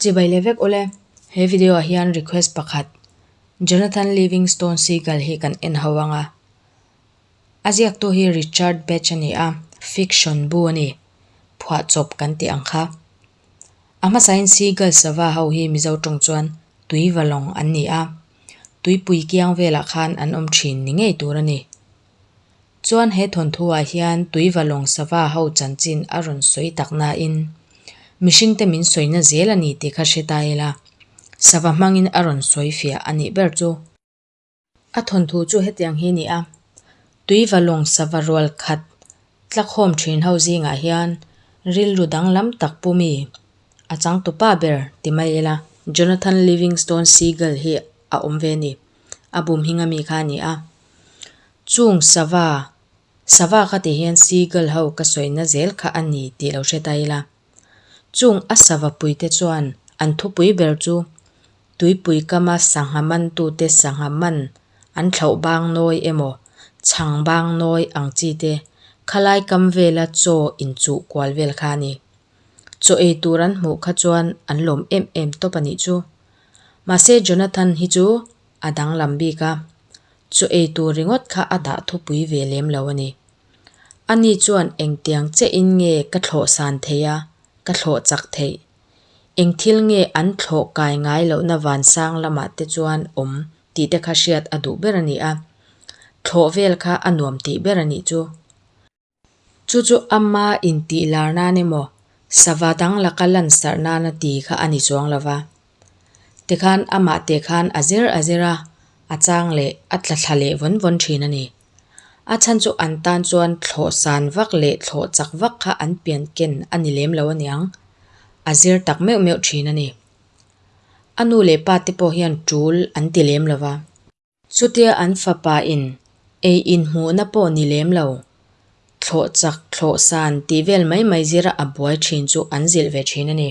Chibai leh vek ule, he video ah hian request pakhat Jonathan Livingstone Seagull hi kan en ho ang a. A ziaktu hi Richard Bach a ni a, fiction bu a ni, phuahchawp kan tih ang kha. A hmasain Seagull sava ho hi Mizo tawng chuan tuivalawng an ni a, tuipui kiang velah khan an awm thin ni ngei tur a ni. Chuan he thawnthu ah hian tuivalawng sava ho chanchin a rawn sawi tak nain mihringte min sawina zel a ni tih kha hre ta ila, sava hmangin a rawn sawi fiah a nih ber chu. A thawnthu chu hetiang hi a ni a, tuivalawng sava rual khat tlakhawm thin ho zingah hian rilru danglam tak pu mi a changtupa ber ti mai ila Jonathan Livingstone Seagull hi a awm ve a ni, a bum hing ami kha a ni a. Chung sava, sava kha tih hian seagull ho ka sawina zel kha a ni tih lo hre ta ila. Chung a sava puite chuan an thupui ber chu tuipui kama sangha mantute sangha man an thlauh bang nawi emaw chhang bang nawi ang chi te khalai kam vela chaw inchuh kual vel kha a ni. Chaw ei tur an hmuh kha chuan an lawm em em tawp a nih chu. Mahse Jonathan hi chu a danglam bik a, chaw ei tur ringawt kha a dah thupui ve lem lo a ni. Ani chuan engtiang che in nge ka thlawh san theih a, ka thlawh chak theih? Eng thil nge an thlawh kai ngai lohna vansang lamah te chuan awm tih te kha hriat a duh ber a ni a, thlawh vel kha a nuam tih ber a nih chu. Chu chu ama intih lar nan emaw, sava dang laka lansarh nana ti kha a ni chuang lo va. Tikhan amah teh khan a zir a zir a, a chang leh a tla thla leh vawn vawn thin a ni. A chhan chu an tan chuan thlawh san vak leh thlawh chak vak kha an pian ken a ni lem lo aniang, a zir tak meuh meuh thin a ni. A nu leh pa te pawh hian tul an ti lem lo va. Chutia an fapa in ei inhmuhna pawh ni lem lo, thlawh chak thlawh san tih vel mai mai zira a buai thin chu an zilh ve thin a ni.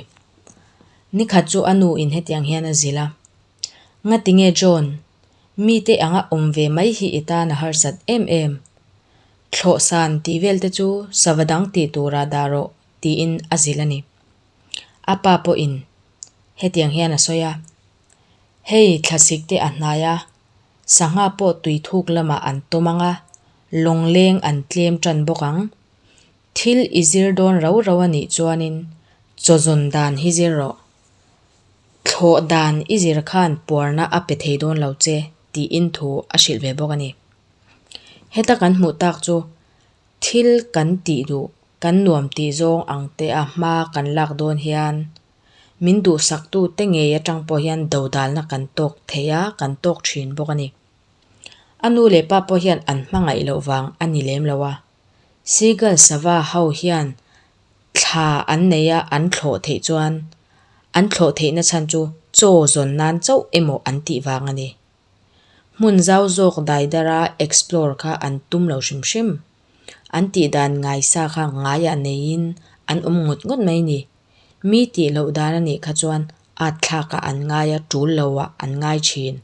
Nikhat chu a nu in hetiang hian a zilh a, Ngati nge John, mite anga awm ve mai hi i tan a harsat em em. Thlawh san tih vel te chu sava dang tih turah dah rawh tiin a zilh a ni. A pa pawhin hetiang hian a sawi a. Hei thlasik te a hnai a, sangha pawh tui thuk lamah an tawm ang a, lawngleng an tlem tan bawk ang. Thil i zir dawn rau rau a nih chuanin chaw zawn dan hi zir rawh. Thlawh dan i zir khan puarna a pe thei dawn lo che tiin thu a hrilh ve bawk a ni. Heta kan hmuh tak chu thil kan tih duh, kan nuam tih zawng ang te a hma kan lak dawn hian Min duhsaktu te ngei atang pawh hian dodalna kan tawk thei a, kan tawk thin bawk a ni. A nu leh pa pawh hian an hmangaih loh vang a ni lem lo a. Seagull sava ho hian thla an nei a an thlawh theih chuan an thlawh theihna chhan chu chaw zawn nan chauh emaw an tih vang a ni. Hmun zau zawk daidara explore kha an tum lo hrim hrim. An tih dan ngaisa kha ngaiah neiin an awm ngawt ngawt mai ni. Mi tih loh dan a nih kha chuan at thlakah an ngai a, tul loah an ngai thin.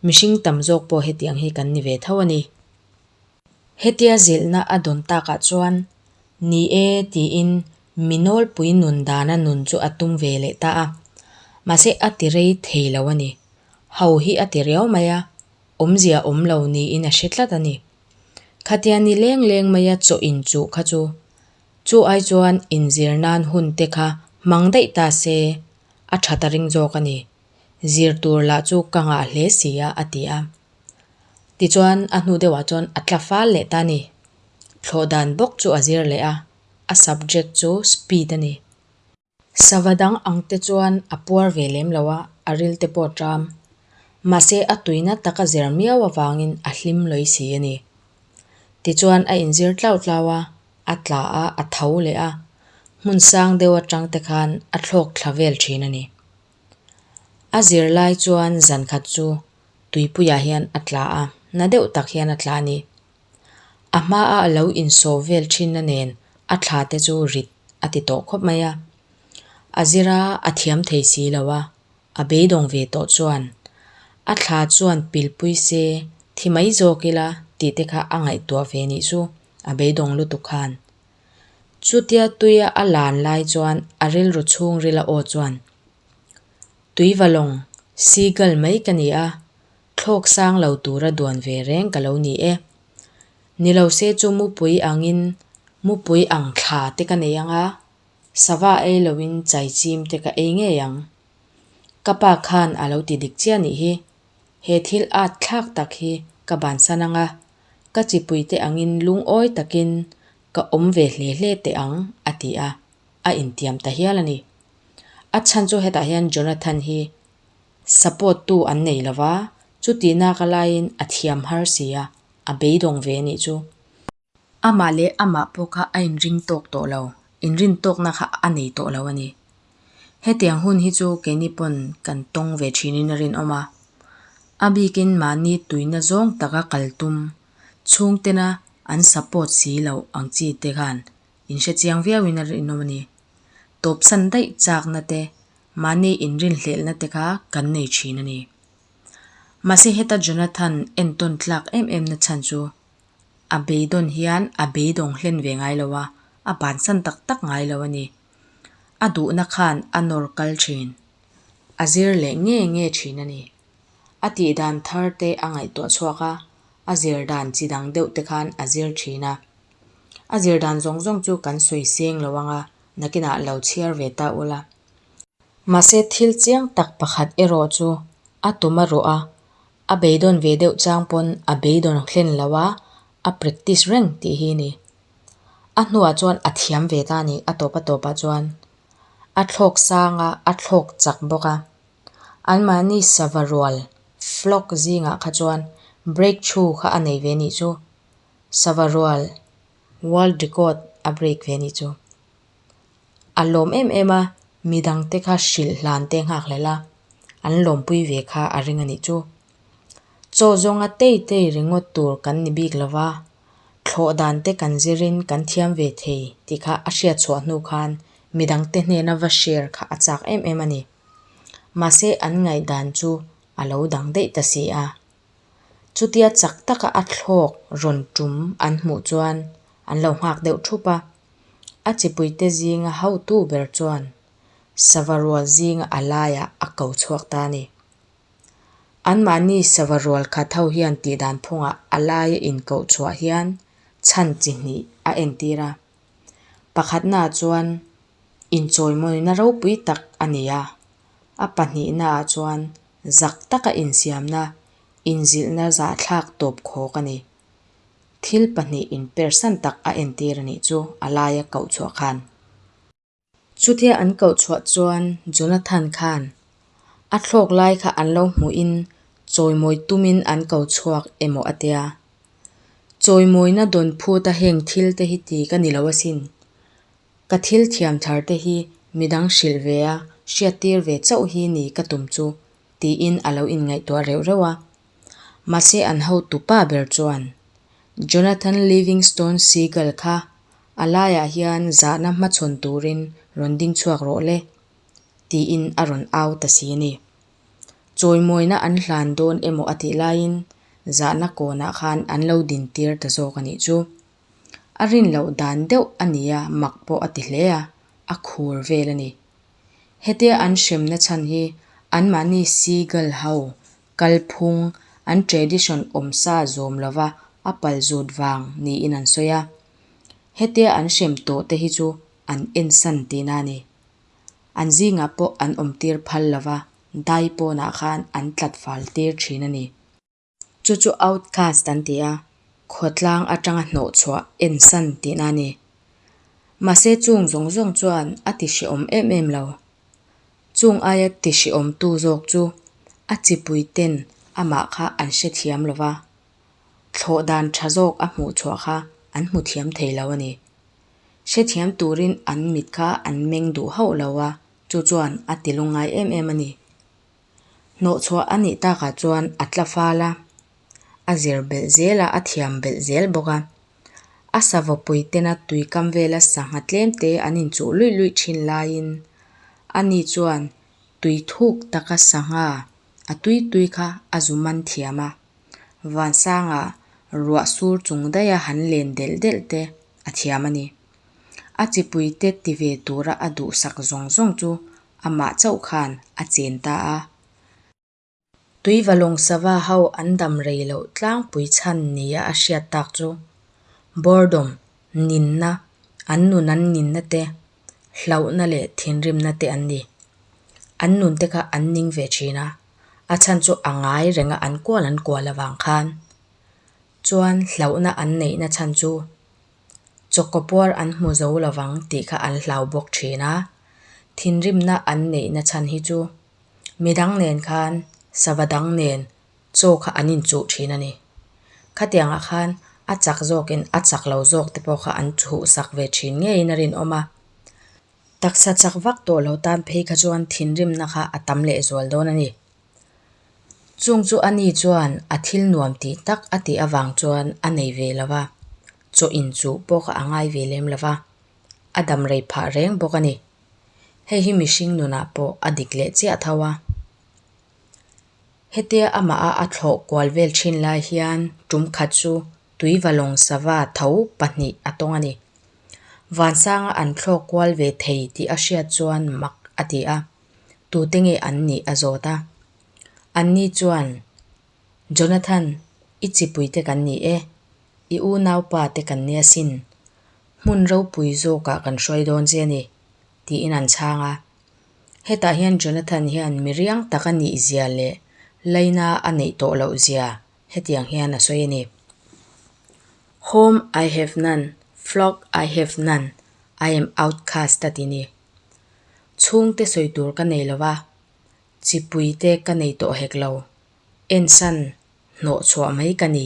Mihring tam zawk pawh hetiang hi kan ni ve tho a ni. Hetia zilhna a dawn takah chuan, Ni e tiin mi nawlpui nun dana nun chu a tum ve leh ta a. Mahse a ti rei thei lo a ni. Ho hi a ti riau mai a, awmzia awm lo niin a hre tlat a ni. Khatia ni leng leng maia chaw inchuh kha chu Chu ai chuan inzir nan hun te kha hmang daih ta se, a tha ta ring zawk a ni. Zir tur lah chu ka ngah hle si a, a ti a. Tichuan a hnu deuhah chuan a tla fal leh ta a ni. Thlawh dan bawk chu a zir leh a, a subject chu speed a ni. Sava dang ang te chuan a puar ve lem lo a, a ril te pawh a ṭam. Mahse a tuina tak a zir miau avangin a hlim lawi si a ni. Tichuan a inzir tlau tlau a, a tla a, a tho leh a, hmun sang deuh atang te khan a thlawk thla vel thin a ni. A zir lai chuan zan khat chu tuipuiah hian a tla a, na deuh tak hian a tla a ni. A hmaa a lo insawh vel thinna nen a thla te chu rit a ti tawh khawp mai a. A zira a thiam thei si lo a, a beidawng ve tawh chuan a thla chuan pilpui se thi mai zawk ila tih te kha a ngaihtuah ve nih chu a beidawng lutuk khan. Chutia tuia a lan lai chuan a rilru chhungrila aw chuan. Tuivalawng, seagull, mai ka ni a, thlawk sang lo tura duan ve reng ka lo ni e. Ni lo se chu mupui angin mupui ang thla te ka nei ang a, sava ei loin chaichim te ka ei ngei ang. Ka pa khan a lo ti dik chiah nih hi. He thil at thlak tak hi ka bansan ang a, ka chipuite angin lungawi takin ka awm ve hle hle teh ang, a ti a, a intiam ta hial a ni. A chhan chu hetah hian Jonathan hi support tu an nei lo va, chutih nak a laiin a thiam har si a, a beidawng ve a nih chu. Amah leh amah pawh kha a inring tawk tawh lo, inrin tawkna kha a nei tawh lo a ni. Hetiang hun hi chu keini pawn kan tawng ve thinin a rinawm a. A bikin mahni tuina zawng taka kal tum, chhungtena an support si loh ang chi te khan inhrechiang viauin a rinawm a ni. Tawpsan daih chakna te, mahni inrinhlelhna te kha kan nei thin a ni. Mahse heta Jonathan entawn tlak em em na chhan chu A beidawn hian a beidawng hlen ve ngai lo a, a bansan tak tak ngai lo a ni. A duhna khan a nawr kal thin. A zir leh nge nge thin a ni. A tih dan thar te a ngaihtuah chhuak a, a zir dan chi dang deuh te khan a zir thin a. A zir dan zawng zawng chu kan sawi seng lo ang a, nakinah lo chhiar ve ta ula. Mahse thil chiang tak pakhat erawh chu a tum a ruh a, A beidawn ve deuh chang pawn a beidawn hlen lo a, a practice reng tih hi ni. A hnuah chuan a thiam ve ta a ni, a tawp a tawpah chuan. A thlawk sang a, a thlawk chak bawk a. Anmahni sava rual, flock, zingah kha chuan breakthrough kha a nei ve nih chu. Sava rual, world record, a break ve nih chu. A lawm em em a, midangte kha hrilh hlan te nghak hlel a, an lawmpui ve kha a ring a nih chu. Chaw zawnga tei tei ringawt tur kan ni bik lo va, thlawh dan te kan zirin kan thiam ve thei tih kha a hriat chhuah hnu khan midangte hnena va share kha a chak em em a ni. Mahse an ngaihdan chu a lo dang daih ta si a. Chutia chak taka a thlawk rawn tum an hmuh chuan an lo nghak deuh thup a. A chipuite zinga hotu ber chuan sava rual zinga a laiah a ko chhuak ta a ni. Anmahni sava rual khat ho hian tihdan phungah a laia inkoh chhuah hian chhan chi hnih a entir a. Pakhatnaah chuan inchawimawina ropui tak a ni a, a pahnihnaah chuan zak taka insiamna, inzilhna zahthlak tawp khawk a ni. Thil pahnih inpersan tak a entir a nih chu a laia koh chhuah khan. Chutia an koh chhuah chuan Jonathan khan a thlawk lai kha an lo hmuhin chawimawi tumin an ko chhuak emaw a tia. Chawimawina dawn phuta heng thil te hi ti ka ni lo asin. Ka thil thiam thar te hi midang hrilh ve a, hriattir ve chauh hi ni ka tum chu tiin a lo inngaihtuah reuh reuh a. Mahse an hotu pa ber chuan Jonathan Livingstone Seagull kha a laiah hian zahna hmachhawn turin rawn ding chhuak rawh le tiin a rawn au ta si a ni. Chawimawina an hlan dawn emaw a tih laiin zahna kawnah khan an lo dintir ta zawk a nih chu. A rin loh dan deuh a nia mak pawh a ti hle a, a khur vel a ni. Hetia an hremna chhan hi anmahni seagull ho kalphung, an tradition awmsa zawm lova a pal zut vang niin an sawi a. Hetia an hrem tawh te hi chu an ensan tihna a ni. An zingah pawh an awmtir phal lova dai pawnah khan an tlat fal tir thin a ni. Chu chu outcast an ti a, khawtlang atanga hnawhchhuah ensan tihna a ni. Mahse chung zawng zawng chuan a ti hrehawm em em lo. Chung aia ti hrehawmtu zawk chu a chipui ten amah kha an hrethiam lo va, thlawh dan tha zawk a hmuh chhuah kha an hmu thiam thei lo a ni. Hrethiam turin an mit kha an meng duh hauh lo a, chu chuan a ti lungngai em em a ni. Hnawhchhuah a nih takah chuan a tla fal a, a zir belh zel a, a thiam belh zel bawk a. A savawpui tena tuikam vela sangha tlem te an inchuh luih luih thin laiin ani chuan tui thuk taka sangha a tui tui kha a zu man thiam a. Vansanga ruah sur chung daiha han len delh delh te a thiam a ni. A chipui te ti ve tura a duhsak zawng zawng chu. amah chauh khan a chen ta a. Tuivalawng sava ho an dam rei loh tlangpui chhan nia a hriat tak chu boredom, ninna, an nun an ninna te, hlauhna leh thinrimna te an ni. An nun te kha an ning ve thin a, a chhan chu a ngai renga an kual an kual avang khan. Chuan hlauhna an neihna chhan chu chawkawpuar an hmu zo lovang tih kha an hlau bawk thin a. Thinrimna an neihna chhan hi chu midang nen khan sava dang nen chaw kha an inchuh thin a ni. Khatiangah khan a chak zawkin a chak lo zawk te pawh kha an chhuhsak ve thin ngeiin a rinawm a. Taksa chak vak tawh lo tan phei kha chuan thinrimna kha a tam lehzual dawn a ni. Chung chu ani chuan a thil nuam tih tak a tih avang chuan a nei ve lo va, chaw inchuh pawh kha a ngai ve lem lo va, a dam rei phah reng bawk a ni. Hei hi mihring nunah pawh a dik leh chiah tho a. Hetia amaha a thlawh kual vel thin lai hian tum khat chu Tuivalawng sava tho pahnih a tawng a ni. Vansanga an thlawk kual ve thei tih a hriat chuan mak a ti a, tute nge an nih a zawt a. Anni chuan, Jonathan, i chipuite kan ni e, i unaupa te kan nia sin, hmun ropui zawkah kan hruai dawn che a ni, tiin an chhang a. Hetah hian Jonathan hian mi riang tak a nih zia leh laina a neih tawh loh zia hetiang hian a sawi a ni. Home I have none, flock I have none, I am outcast a ti ni. Chhungte sawi tur ka nei lo va, chipui te ka nei tawh hek lo, ensan hnawh chhuah mai ka ni,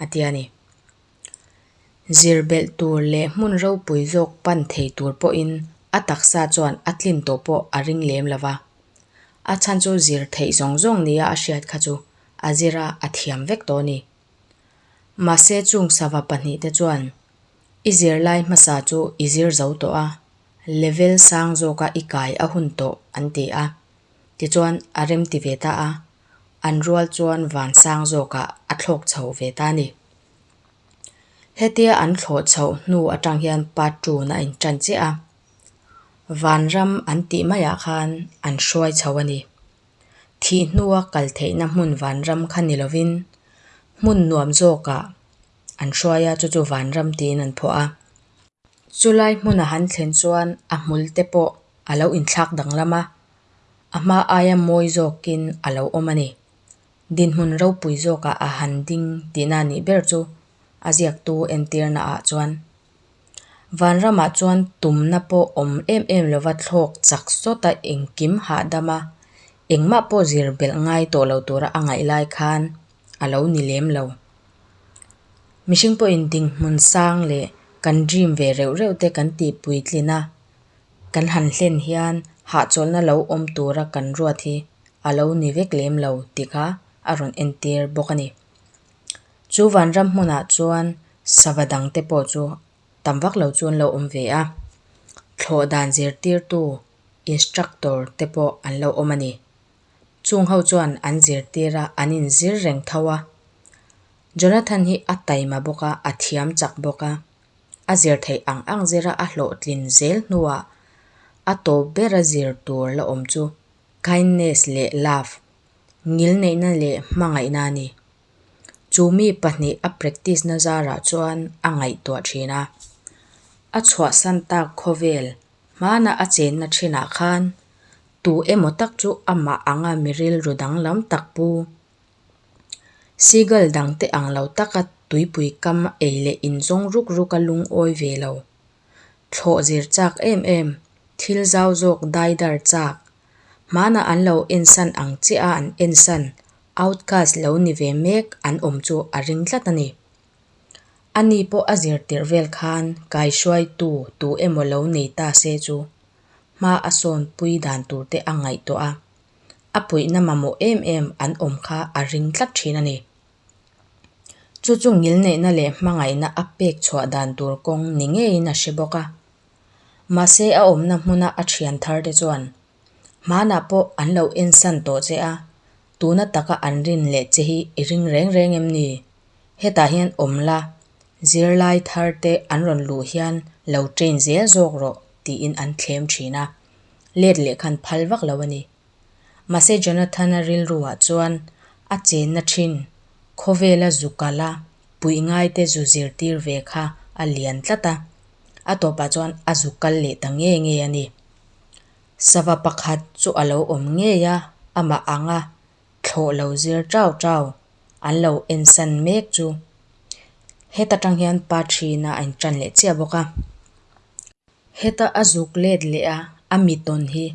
a ti a ni. Zir belh tur leh hmun ropui zawk pan thei tur pawhin a taksa chuan a tlin tawh pawh a ring lem lo va. A chhan chu zir theih zawng zawng nia a hriat kha chu a zir a, a thiam vek tawh a ni. Mahse chung sava pahnihte chuan i zirlai hmasa chu i zir zo tawh a, level sang zawka i kai a hun tawh an ti a. Tichuan a remti ve ta a, an rual chuan van sang zawkah a thlawk chho ve ta a ni. Hetia an thlawh chhoh hnu atang hian part two-na a intan chiah a, vanram an tih maiah khan an hruai chho a ni. Thih hnua kal theihna hmun vanram kha ni lovin hmun nuam zawkah an hruai a, chu chu vanram tiin an phuah a. Chulai hmuna han thlen chuan a hmul te pawh a lo inthlak danglam a, a hma aia mawi zawkin a lo awm a ni. Dinhmun ropui zawkah a han ding tihna a nih ber chu a ziaktu entirna ah chuan. Vanramah chuan tumna pawh awm em em lova thlawk chak sawta engkim hahdam a, engmah pawh zir belh ngai tawh lo tura a ngaih lai khan a lo ni lem lo. Mihring pawhin dinhmun sang leh kan dream ve reuh reuh te kan tih puitlin a, kan han hlen hian hahchawlhna lo awm tura kan ruat hi a lo ni vek lem lo tih kha a rawn entir bawk a ni. Chu vanram hmunah chuan sava dangte pawh chu tam vak lo chu an lo awm ve a, thlawh dan zirtirtu, instructor, te pawh an lo awm a ni. Chung ho chuan an zirtir a, an inzir reng tho a. Jonathan hi a taima bawk a, a thiam chak bawk a. A zir theih ang ang zira a hlawhtlin zel hnuah a tawp bera zir tur la awm chu kindness leh love, ngilneihna leh hmangaihna a ni. Chu mi pahnih a practice na zarah chuan a ngaihtuah thin a. A chhuahsan tak khawvel hmana a chenna thinah khan tu emaw tak chu amah anga mi rilru danglam tak pu. Seagull dangte ang lo taka tuipui kam ei leh inzawng ruk ruk a lungawi ve lo. Thlawh zir chak em em, thil zau zawk daidar chak, hmana an lo ensan ang chiah a an ensan, outcast lo ni ve mek an awm chu a ring tlat a ni. Ani pawh a zirtirh vel khan kaihruaitu tu emaw lo nei ta se chu hma a sawnpui dan tur te a ngaihtuah a, a puihna mamawh em em an awm kha a ring tlat thin a ni. Chu chu ngilneihna leh hmangaihna a pek chhuah dan tur kawng ni ngeiin a hre bawk a. Mahse a awmna hmuna a thian thar te chuan hmanah pawh an lo ensan tawh che a, tuna taka an rin leh che hi i ring reng reng em ni? Hetah hian awm la, zirlai thar te an rawn luh hian lo train zel zawk rawh tiin an thlem thin a. Let leh khan phal vak lo a ni. Mahse Jonathan-a rilruah chuan a chenna thin khawvela zu kal a, puih ngaite zu zirtir ve kha a lian tlat a, a tawpah chuan a zu kal leh ta nge nge a ni. Sava pakhat chu a lo awm ngei a, amah anga thlawh lo zir chau chau an lo ensan mek chu heta tang hian pa thina a intan leh chiah bawk a. Heta a zuk let leh a, a mi tawn hi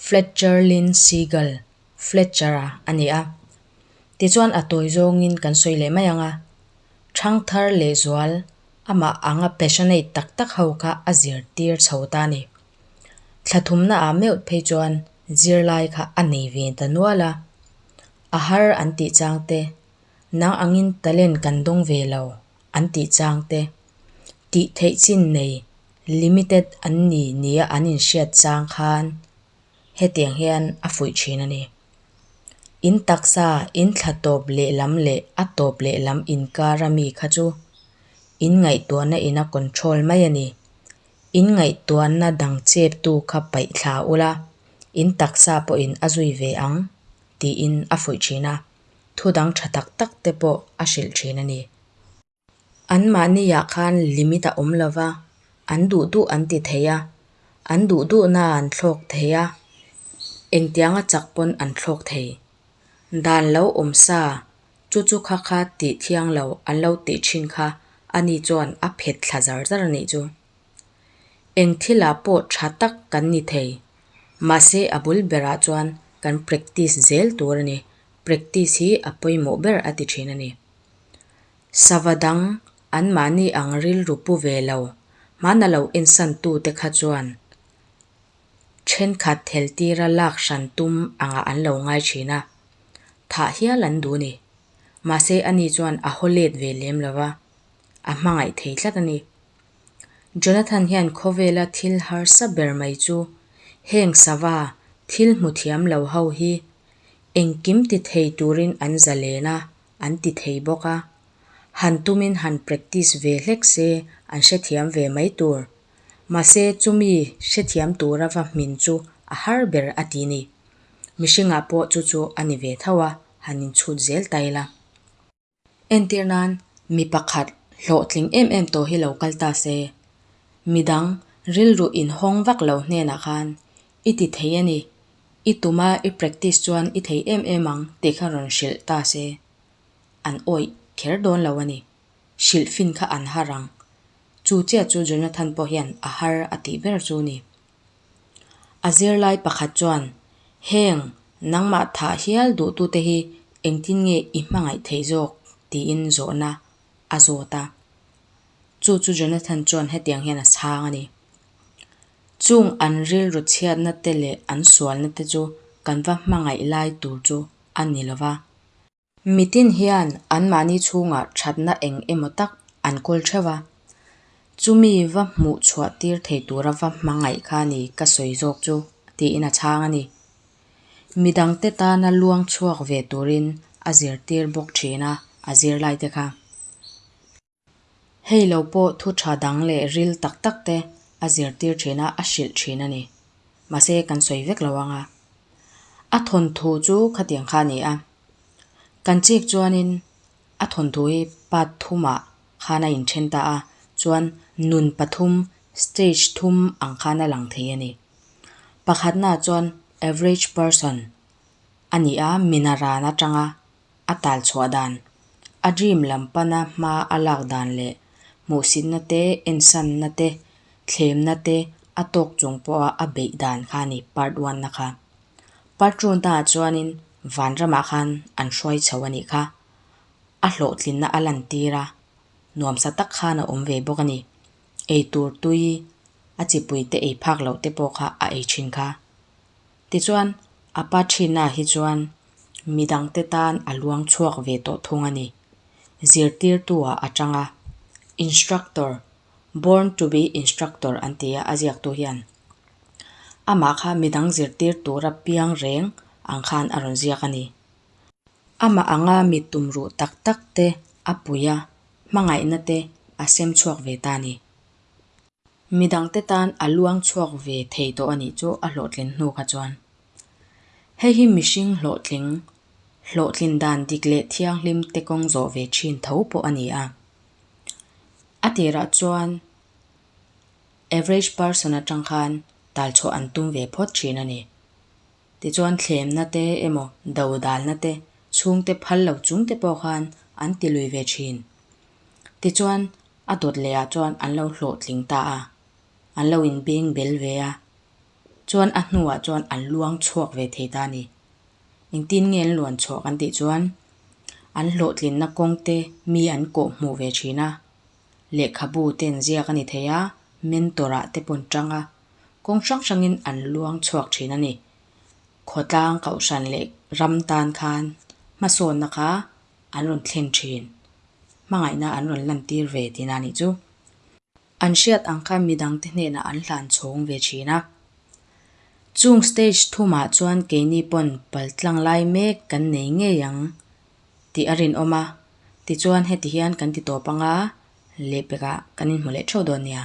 Fletcher Lynn Seagull, Fletcher-a a ni a. Tichuan a tawi zawngin kan sawi leh mai ang a, Thangthar lehzual amah anga passionate tak tak ho kha a zirtir chho ta a ni. Thla thumna ah meuh phei chuan zirlai kha a nei ve ta nual a, a har an tih chang te, nang angin talent kan dawng ve lo an tih chang te, tih theih chin nei, limited, an ni nia an inhriat chang khan hetiang hian a fuih thin a ni. In taksa, in thla tawp lehlam leh a tawp lehlam inkar a mi kha chu in ngaihtuahna in a control mai a ni. In ngaihtuahna dang cheptu kha paih thla ula, in taksa pawhin a zui ve ang, tiin a fuih thin a, thu dang tha tak tak te pawh a hrilh thin a ni. Anmahniah khan limit a awm lo va, an duh duh an ti thei a, an duh duhna an thlawk thei a, engtianga chak pawn an thlawk thei. Dan lo awm sa, chu chu kha kha tih thiang lo an lo tih thin kha ani chuan a phet thla zar zar a nih chu. Eng thilah pawh tha tak kan ni thei, mahse a bul berah chuan kan practice zel tur a ni, practice hi a pawimawh ber a ti thin a ni. Sava dang anmahni ang rilru pu ve lo, hmana lo ensantute kha chuan thenkhat theltira lak hran tum angah an lo ngai thin a, thah hial an duh ni. Mahse ani chuan a haw let ve lem lo va, a hmangaih thei tlat a ni. Jonathan hian khawvela thil harsa ber mai chu heng sava thil hmu thiam lo ho hi engkim ti thei turin an zalen a, an ti thei bawk a. Han tumin han practice ve hlek se an hrethiam ve mai tur. Mahse chumi hrethiam tura va hmin chu a har ber a ti ni. Mihringah pawh chu chu a ni ve tho a, han inchhut zel ta ila. Entir nan, mi pakhat hlawhtling em em tawh hi lo kal ta se, midang rilru inhawng vak lo hnenah khan i ti thei a ni, i tuma i practice chuan i thei em em ang tih kha rawn hrilh ta se, an awih kher dawn lo a ni. Hrilh fin kha an har ang. Chu chiah chu Jonathan pawh hian a har a tih ber chu ni. A zirlai pakhat chuan, Heng, nangmah thah hial duhtute hi engtin nge i hmangaih theih zawk? tiin zawhna a zawt a. Chu chu Jonathan chuan hetiang hian a chhang a ni. Chung an rilru chhiatna te leh an sualna te chu kan va hmangaih lai tur chu a ni lo va. Mitin hian anmahni chhungah thatna eng emaw tak an kawl theuh a, chumi va hmuh chhuah tir thei tura va hmangaih kha ni ka sawi zawk chu tiin a chhang a ni. Midangte tana luang chhuak ve turin a zirtir bawk thin a, a zirlaite kha. Hei lo pawh thu tha dang leh ril tak tak te a zirtir thin a, a hrilh thin a ni. Mahse kan sawi vek lo ang a. A thawnthu chu khatiang kha a ni a. Kan chik chuanin a thawnthu hi part thumah khan a inthen ta a, chuan nun pathum, stage thum ang khan a lang thei a ni. Pakhatnaah chuan average person a ni a, minaran atanga a tal chhuah dan, a dream lam pana hma a lak dan leh hmuhsitna te, ensanna te, thlemna te a tawk chung pawha a beih dan kha a ni part one na kha. Part two na ah chuanin vanramah khan an hruai chho a nih kha. A hlawhtlinna a lantir a, nuamsa tak khan a awm ve bawk a ni. Eitur tui a chipui te ei phak loh te pawh kha a ei thin kha. Tichuan, a pa thinah hi chuan midangte tan a luang chhuak ve tawh thung a ni. Zirtirtu-ah a tang a, Instructor, Born to be Instructor an ti a, a ziaktu hian. Amah kha midang zirtir tura piang reng ang khan a rawn ziak a ni. Amah anga mi tumruh tak tak te a pui a, hmangaihna te a sem chhuak ve ta a ni. Midangte tan a luang chhuak ve thei tawh a nih chu a hlawhtlin hnu kha chuan. Hei hi mihring hlawhtling, hlawhtlin dan dik leh thianghlim te kawng zawh ve thin tho pawh a ni a. A tirah chuan average person atang khan talchhuah an tum ve phawt thin a ni. Tichuan thlemna te emaw dodalna te chhungte phal lo chung te pawh khan an ti lui ve thin. Tichuan a dawt leh ah chuan an lo hlawhtling ta a, an lo inbeng bel ve a, chuan a hnuah chuan an luang chhuak ve thei ta a ni. Engtin nge an luan chhuah kan tih chuan an hlawhtlinna kawng te mi an kawh hmuh ve thin a, lehkhabu te an ziak a ni thei a, mentor ah te pawh an tang a, kawng hrang hrangin an luang chhuak thin a ni. Khawtlang kohhran leh ram tan khan hmasawnna kha an rawn thlen thin. Hmangaihna an rawn lantir ve tihna a nih chu. An hriat ang kha midangte hnenah an hlan chhawng ve thin a. Chung stage thumah chuan keini pawn paltlang lai mek kan nei ngei ang tih a rinawm a, tichuan heti hian kan ti tawp anga lehpekah kan inhmu leh theuh dawn nia.